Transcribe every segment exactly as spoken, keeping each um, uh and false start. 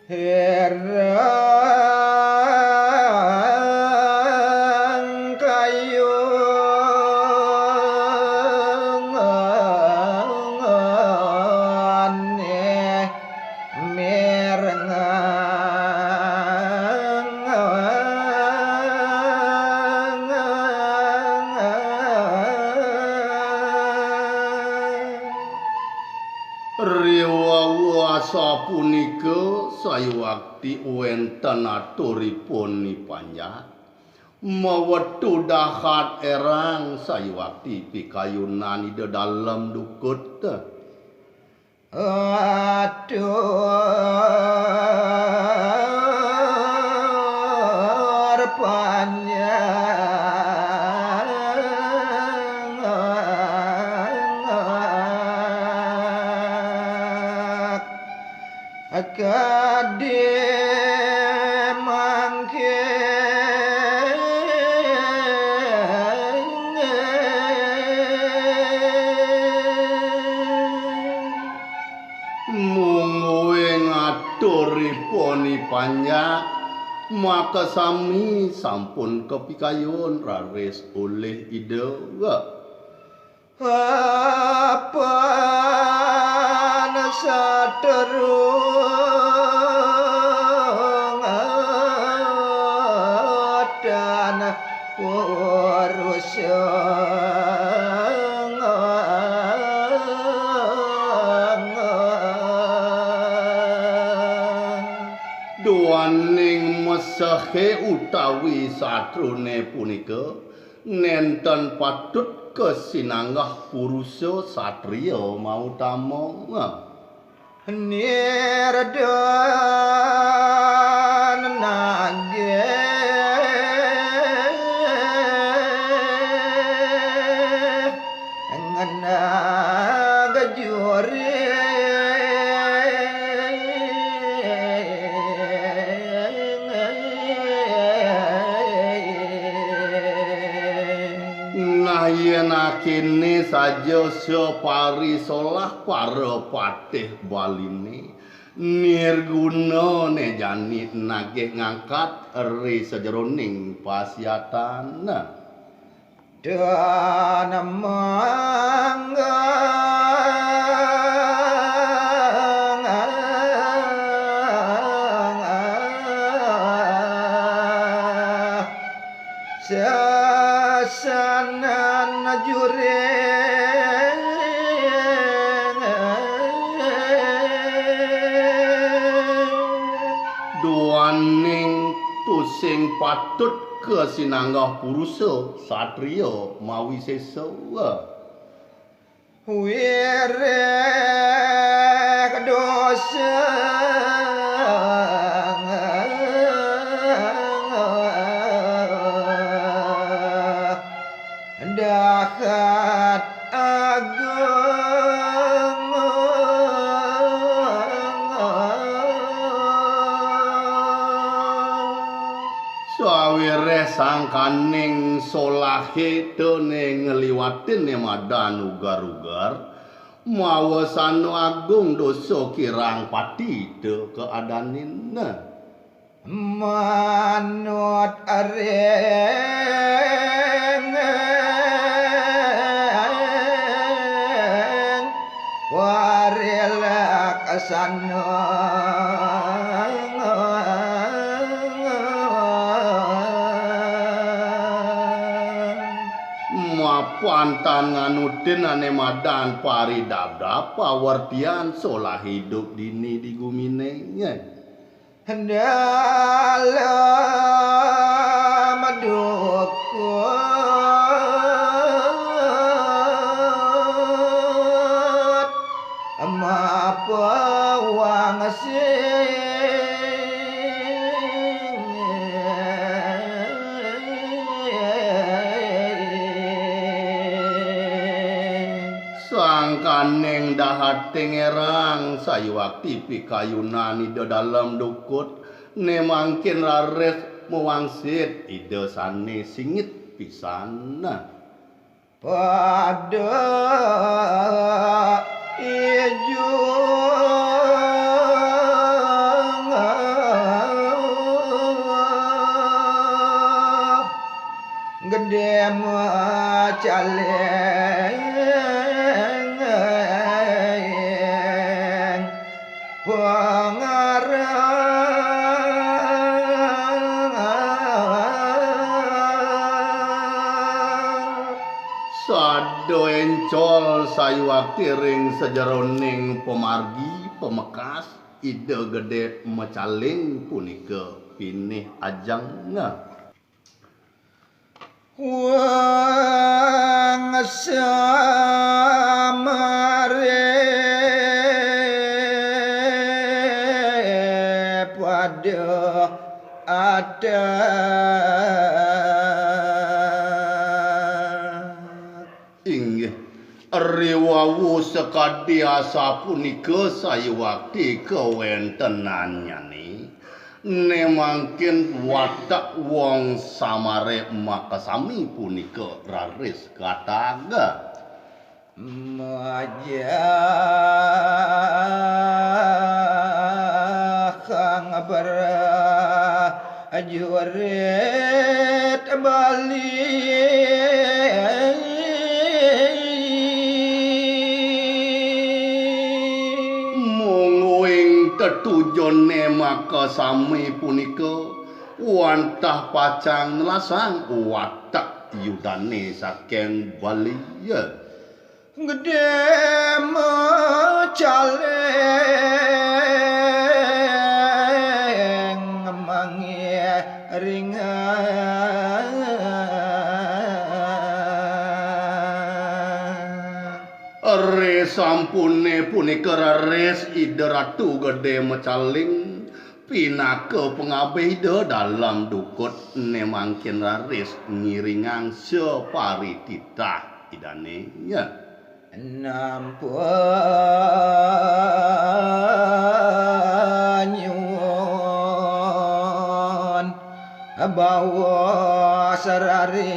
Hérang kayungané mirengang. Riwau asapunika sayuwakti wénten aturipun I Panjak. Mawetu dahat érang sayuwakti pikayunan Ida Dalem Dukut. Atur Panjak kadi mangkin. Mungguing aturipun I Panjak, makasami sampun kapikayun raris olih Ida. Papan saterung atan purusa. Duaning mesehé utawi satruné punika nénten patut kasinanggah purusa satria mautama. Nirdan nagih ngenah gejuring. Nah, yén akéné saja saparisolah para patih Baliné, nirguna né jani nagih ngangkat ri sajeroning pasiatan. Dan mangga sasanan juring. Duaning tusing patut kasinanggah purusa, satria mawisésa. Wiréh dosa dahat agung. Sawiréh sangkaning solahé té né ngliwatin né madan uger-uger, mawasana agung dosa kirang pati té kaadanin. Manut ring parilaksana. Mapan tan nganutin ané madan paridabdab pawertian solah idup dini di guminé. Dalem dukut mapawangsit. Sangkaning dahating érang sayuwakti pikayunan Ida Dalem Dukut, né mangkin raris mawangsit Ida sané singit pisan. Pada ijung Caling pangarep. Sada encol sayuwakti ring sajeroning pamargi pamekas Ida Gedé Macaling punika pinih ajeng. Wang samare pada adat. Inggih, riwawu sakadi asapunika sayuwakti kawéntenannyané, né mangkin watek wong samare makasami punika raris kataga. Majah kang prajurit Bali. Mungguing tetujoné makasami punika wantah pacang nelasang watek yudané saking Bali. Gedé Macaling mangiringan. Ri sampuné punika raris Ida Ratu Gedé Macaling pinaka pangabih Ida Dalem Dukut né mangkin raris ngiringang saparititah Idané. Nampun nyuwun bawa sarari.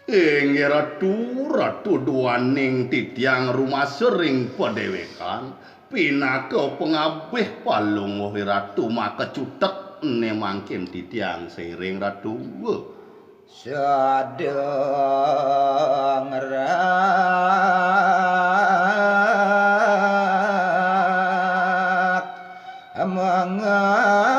Inggih Ratu, Ratu duaning titiang rumasa ring padéwékan, pinaka pangabih palungguh Ratu makacutet né mangkin titiang sairing Ratu. Sada ngrak mangawukin.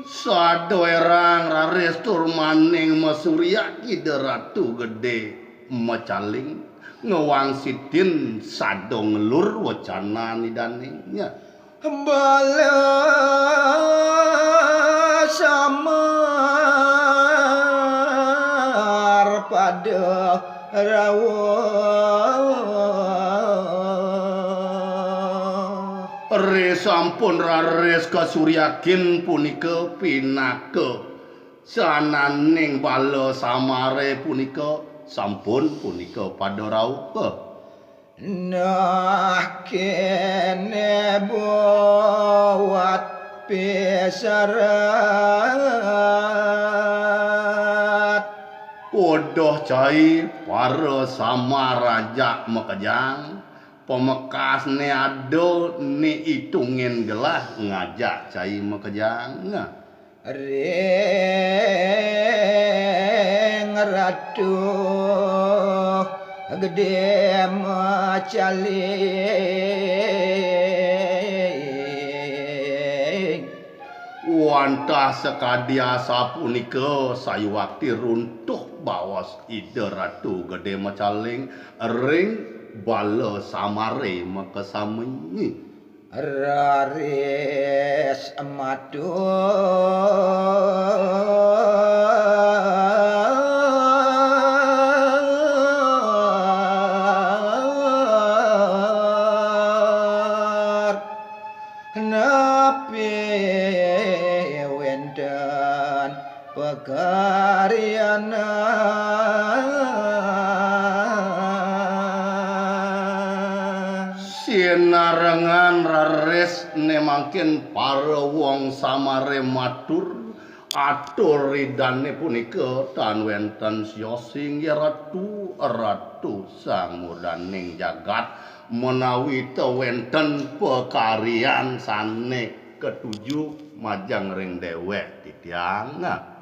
Sada erang raris tur maning masuryak Ida Ratu Gedé Macaling ngwangsitin sada ngelur wecanan Idané. Bala samar pada rawuh. Ri sampun raris kasuryakin punika pinaka sananing bala samaré punika sampun punika pada rauh. Nah, kéné buat pisarat. Uduh cai para samar ajak makejang, pamekasné ada né itungin gelah ngajak cai makejang. Ring Ratu Gedé Macaling. Wantah sakadi asapunika sayuwakti runtuh baos Ida Ratu Gedé Macaling ring bala samaré makasami. Raris matur. Napi wénten pakaryana. Sinarengan raris né mangkin para wong samaré matur, Atur ridane punika tan wenten siosing ya Ratu, Ratu Sang Murdaning Jagat, menawi te wenten pakarian sane katuju majeng ring dewek titiang. Nah,